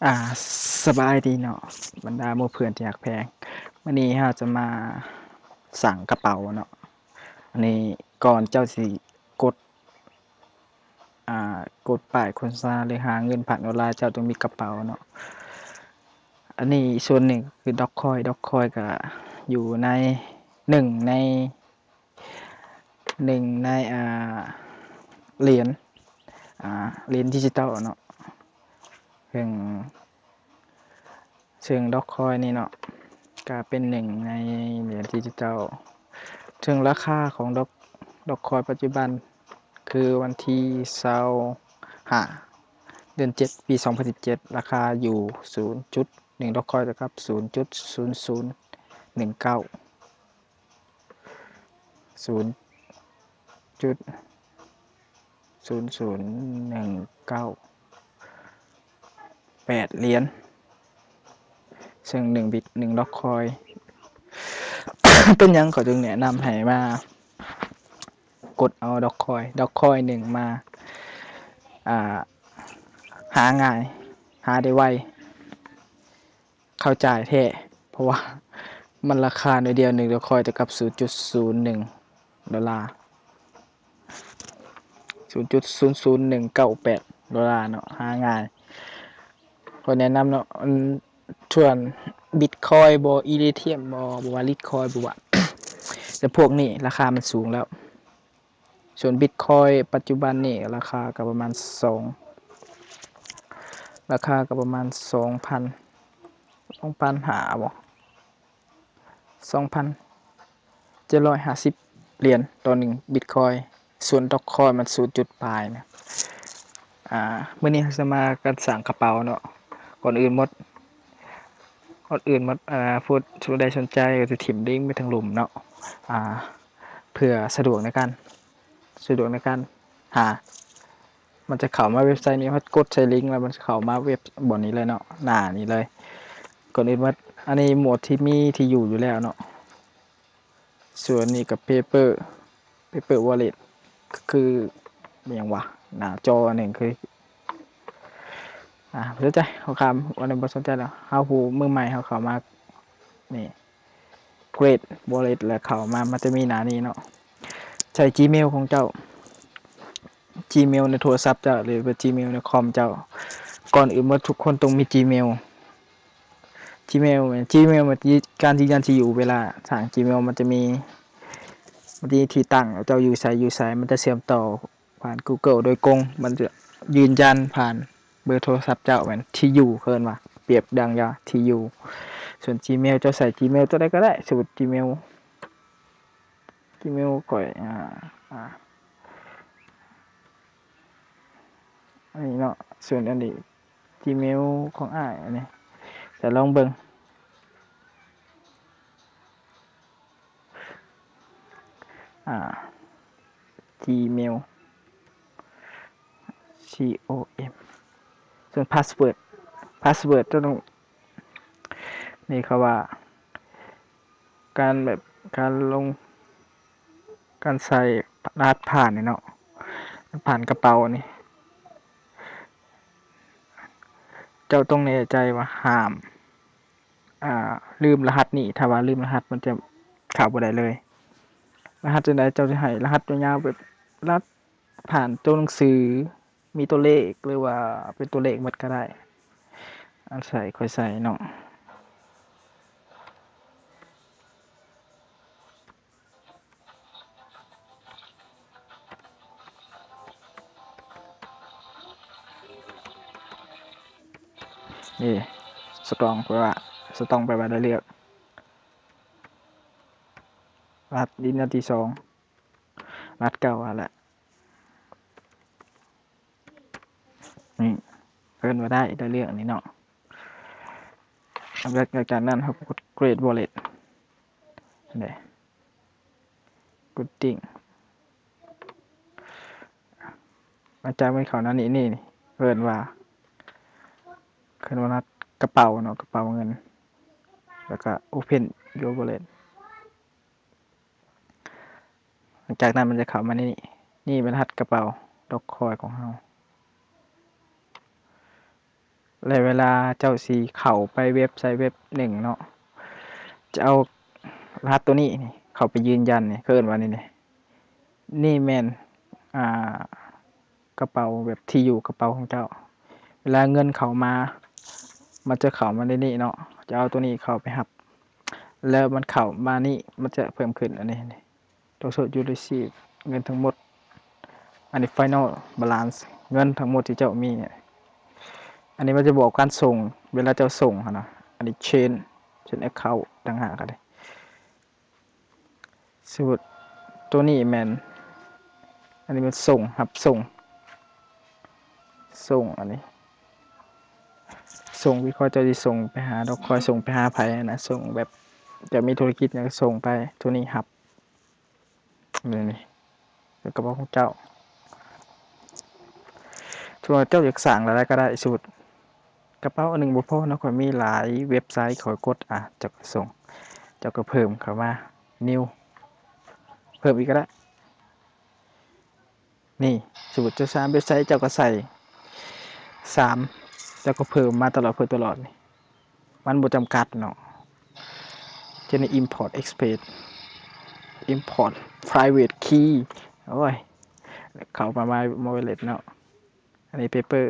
ອາ ສະບາຍດີເນາະ ບັນດາໝູ່ເພື່ອນທີ່ຮັກແພງ. ມື້ນີ້ເຮົາຈະມາສ້າງກະເປົາເນາະ. ອັນນີ້ກ່ອນເຈົ້າຊິກົດ ອາ ກົດປ້າຍໂຄສະນາ ຫຼື ຫາເງິນຜ່ານອອນລາຍ ເຈົ້າຕ້ອງມີກະເປົາເນາະ. ອັນນີ້ສ່ວນໜຶ່ງຄືດອກຄອຍ ດອກຄອຍກະຢູ່ໃນ ໜຶ່ງໃນ ໜຶ່ງໃນ ອາ ຫຼຽນ ອາ ຫຼຽນດິຈິຕອນເນາະ. ເຊິ່ງ ເຊິ່ງດອກຄອຍນີ້ເນາະ ກະເປັນໜຶ່ງໃນຫຼຽນດິຈິຕອນ. ເຊິ່ງລາຄາຂອງດອກ ດອກຄອຍປັດຈຸບັນຄືວັນທີຊາວຫ້າ ເດືອນເຈັດ ປີສອງພັນສິບເຈັດ ລາຄາຢູ່ສູນຈຸດ ໜຶ່ງດອກຄອຍເທົ່າກັບສູນຈຸດສູນສູນໜຶ່ງເກົ້າ ສູນຈຸດສູນສູນໜຶ່ງເກົ້າແປດຫຼຽນ ເຊິ່ງໜຶ່ງບິດ ໜຶ່ງດອກຄອຍ. ເປັນຫຍັງເຂົາຈຶ່ງແນະນຳໃຫ້ມາ ກົດເອົາດອກຄອຍ ດອກຄອຍໜຶ່ງມາ ອາ ຫາງ່າຍ ຫາໄດ້ໄວ ເຂົ້າໃຈແທ້ ເພາະວ່າມັນລາຄາໜ້ອຍດຽວ ໜຶ່ງດອກຄອຍເທົ່າກັບສູນຈຸດສູນໜຶ່ງໂດລາ ສູນຈຸດສູນສູນໜຶ່ງເກົ້າແປດໂດລາເນາະ ຫາງ່າຍ. ຂ້ອຍແນະນຳເນາະ ອັນ ສ່ວນບິດຄອຍບໍ ອີເທຣຽມບໍ ບໍ່ວ່າລິດຄອຍບໍວ່າ ແຕ່ພວກນີ້ລາຄາມັນສູງແລ້ວ. ສ່ວນບິດຄອຍປັດຈຸບັນນີ້ລາຄາກໍປະມານສອງ ລາຄາກໍປະມານສອງພັນ ສອງພັນຫ້າບໍ ສອງພັນເຈັດຮ້ອຍຫ້າສິບຫຼຽນຕໍ່ໜຶ່ງບິດຄອຍ. ສ່ວນດອກຄອຍມັນສູນຈຸດປາຍນະ. ອາ ມື້ນີ້ເຮົາຈະມາກັນສ້າງກະເປົາເນາະ. ກ່ອນອື່ນໝົດ ກ່ອນອື່ນໝົດ ອາ ຜູ້ ຜູ້ໃດສົນໃຈກໍຈະຖິ້ມລິງໄປທາງລຸ່ມເນາະ ອາ ເພື່ອສະດວກໃນການ ສະດວກໃນການຫາ. ມັນຈະເຂົ້າມາເວັບໄຊນີ້ ເຮົາກົດໃສ່ລິງແລ້ວມັນຈະເຂົ້າມາເວັບບ່ອນນີ້ເລີຍເນາະ ໜ້ານີ້ເລີຍ. ກ່ອນອື່ນໝົດ ອັນນີ້ໝວດທີ່ມີທີ່ຢູ່ຢູ່ແລ້ວເນາະ. ສ່ວນນີ້ກໍເປເປີ ເປເປີວໍເລັດ ຄື ອີ່ຫຍັງວະ ໜ້າຈໍອັນໜຶ່ງຄື ອາ ບໍ່ສົນໃຈ ເຮົາຂ້າມ ອັນນັ້ນບໍ່ສົນໃຈແລ້ວ. ເຮົາຜູ້ມືໃໝ່ ເຮົາເຂົ້າມາ ນີ້ ເກຣດວໍເລັດ ແລ້ວເຂົ້າມາ ມັນຈະມີໜ້ານີ້ເນາະ. ໃສ່ຈີເມວຂອງເຈົ້າ ຈີເມວໃນໂທລະສັບເຈົ້າ ຫຼືວ່າຈີເມວໃນຄອມເຈົ້າ. ກ່ອນອື່ນໝົດທຸກຄົນຕ້ອງມີຈີເມວ ຈີເມວ ຈີເມວ ການຢືນຢັນທີ່ຢູ່ ເວລາສ້າງຈີເມວ ມັນຈະມີ ມັນຈະມີທີ່ຕັ້ງ ເຈົ້າຢູ່ໃສ ຢູ່ໃສ ມັນຈະເຊື່ອມຕໍ່ຜ່ານກູໂກໂດຍກົງ ມັນຈະຢືນຢັນຜ່ານເບີໂທລະສັບເຈົ້າ ແມ່ນທີ່ຢູ່ ເອີ້ນວ່າ ປຽບດັ່ງຢ່າງທີ່ຢູ່. ສ່ວນຈີເມວ ເຈົ້າໃສ່ຈີເມວຕົວໃດກໍໄດ້ ສົມມຸດຈີເມວ ຈີເມວຂ້ອຍ ອາ ອາ ອັນນີ້ເນາະ. ສ່ວນອັນນີ້ຈີເມວຂອງອ້າຍ ອັນນີ້ ຈະລອງເບິ່ງ ອາ ຈີເມວ ຊີໂອເອັມ ສ່ວນພາສເວີດ ພາສເວີດຕ້ອງ ນີ້ເຂົາວ່າ ການແບບ ການລົງ ການໃສ່ລະຫັດຜ່ານນີ້ເນາະ ຜ່ານກະເປົານີ້ ເຈົ້າຕ້ອງແນ່ໃຈວ່າຫ້າມ ອ່າ ລືມລະຫັດນີ້. ຖ້າວ່າລືມລະຫັດ ມັນຈະເຂົ້າບໍ່ໄດ້ເລີຍ. ລະຫັດຈັ່ງໃດ? ເຈົ້າຊິໃຫ້ລະຫັດຍາວໆ ແບບລະຫັດຜ່ານໂຕໜັງສື ມີຕົວເລກ ຫຼືວ່າເປັນຕົວເລກໝົດກໍໄດ້. ອັນໃສ່ ຂ້ອຍໃສ່ເນາະ. ນີ້ ສະຕອງ ແປວ່າ ສະຕອງ ແປວ່າໄດ້ເລືອກ. ລະຫັດ ດິນໜ້າທີ່ສອງ ລະຫັດເກົ່າຫັ້ນແຫຼະ. ນີ້ ເອີ້ນວ່າໄດ້ ໄດ້ເລື່ອງນີ້ເນາະ. ຫຼັງຈາກນັ້ນ ເຮົາກໍກົດ Create Wallet ເດ້ ກົດ Ding. ຫຼັງຈາກມັນເຂົ້າໜ້ານີ້ ນີ້ ເອີ້ນວ່າ ເອີ້ນວ່າລະຫັດກະເປົາເນາະ ກະເປົາເງິນ ແລ້ວກໍ Open Your Wallet. ຫຼັງຈາກນັ້ນມັນຈະເຂົ້າມາໃນນີ້ ນີ້ແມ່ນລະຫັດກະເປົາ Dogecoin ຂອງເຮົາ. ແລະ ເວລາເຈົ້າຊິເຂົ້າໄປເວັບໄຊເວັບໜຶ່ງເນາະ ຈະເອົາລະຫັດໂຕນີ້ນີ້ເຂົ້າໄປຢືນຢັນນີ້ ເຂົາເອີ້ນວ່ານີ້ນີ້ ນີ້ແມ່ນ ອ່າ ກະເປົາແບບທີ່ຢູ່ກະເປົາຂອງເຈົ້າ. ເວລາເງິນເຂົ້າມາ ມັນຈະເຂົ້າມາໃນນີ້ເນາະ ຈະເອົາໂຕນີ້ເຂົ້າໄປຮັບ ແລ້ວມັນເຂົ້າມານີ້ ມັນຈະເພີ່ມຂຶ້ນ ອັນນີ້ ໂຕໂຊ you receive ເງິນທັງໝົດ ອັນນີ້ final balance ເງິນທັງໝົດທີ່ເຈົ້າມີ. ອັນນີ້ມັນຈະບອກການສົ່ງ ເວລາເຈົ້າສົ່ງຫັ້ນນະ. ອັນນີ້ change change account ຕ່າງຫາກ ອັນນີ້ ສົມມຸດໂຕນີ້ແມ່ນ ອັນນີ້ແມ່ນສົ່ງ ຮັບສົ່ງ ສົ່ງ ອັນນີ້ ສົ່ງ Bitcoin ເຈົ້າຊິສົ່ງໄປຫາ Dogecoin ສົ່ງໄປຫາໃຜຫັ້ນນະ ສົ່ງແບບເຈົ້າມີທຸລະກິດຫຍັງກໍສົ່ງໄປ ໂຕນີ້ຮັບ ນີ້ ນີ້ ເປັນກະເປົາຂອງເຈົ້າ. ສົມມຸດວ່າເຈົ້າຢາກສ້າງລາຍໄດ້ກໍໄດ້ ສົມມຸດ ກະເປົາອັນໜຶ່ງບໍ່ພໍເນາະ ຂ້ອຍມີຫຼາຍເວັບໄຊ ຂ້ອຍກົດ ອ່າ ເຈົ້າກໍສົ່ງ ເຈົ້າກໍເພີ່ມເຂົ້າມາ new ເພີ່ມອີກກໍໄດ້. ນີ້ ສົມມຸດເຈົ້າສາມເວັບໄຊ ເຈົ້າກໍໃສ່ສາມ ເຈົ້າກໍເພີ່ມມາຕະຫຼອດ ເພີ່ມຕະຫຼອດນີ້ ມັນບໍ່ຈຳກັດເນາະ. ຈະມີ import express import private key ໂອ້ຍ ເຂົ້າມາ my wallet ເນາະ. ອັນນີ້ paper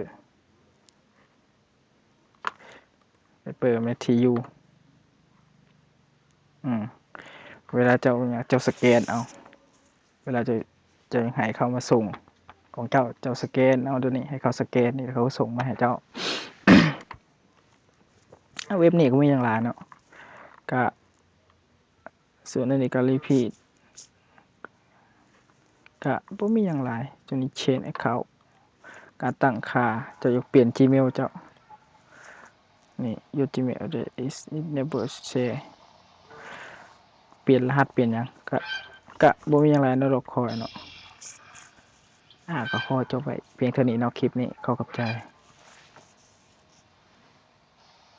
paper ແມ່ນທີ່ຢູ່ ອືມ ເວລາເຈົ້າຫຍັງ ເຈົ້າສະແກນເອົາ ເວລາເຈົ້າ ເຈົ້າຢາກໃຫ້ເຂົາມາສົ່ງຂອງເຈົ້າ ເຈົ້າສະແກນເອົາໂຕນີ້ ໃຫ້ເຂົາສະແກນນີ້ ເຂົາສົ່ງມາໃຫ້ເຈົ້າ. ເວັບນີ້ກໍມີຫຍັງຫຼາຍເນາະ ກະ ສ່ວນອັນນີ້ກໍ repeat ກະບໍ່ມີຫຍັງຫຼາຍ. ໂຕນີ້ change account ການຕັ້ງຄ່າ ເຈົ້າຢາກປ່ຽນ Gmail ເຈົ້າ ນີ້ your Gmail address is never share ປ່ຽນລະຫັດ ປ່ຽນຫຍັງ ກະ ກະບໍ່ມີຫຍັງຫຼາຍເນາະ Dogecoin ເນາະ. ອາ ກໍຂໍຈົບໄວ້ພຽງເທົ່ານີ້ເນາະ ຄລິບນີ້ ຂໍຂອບໃຈ.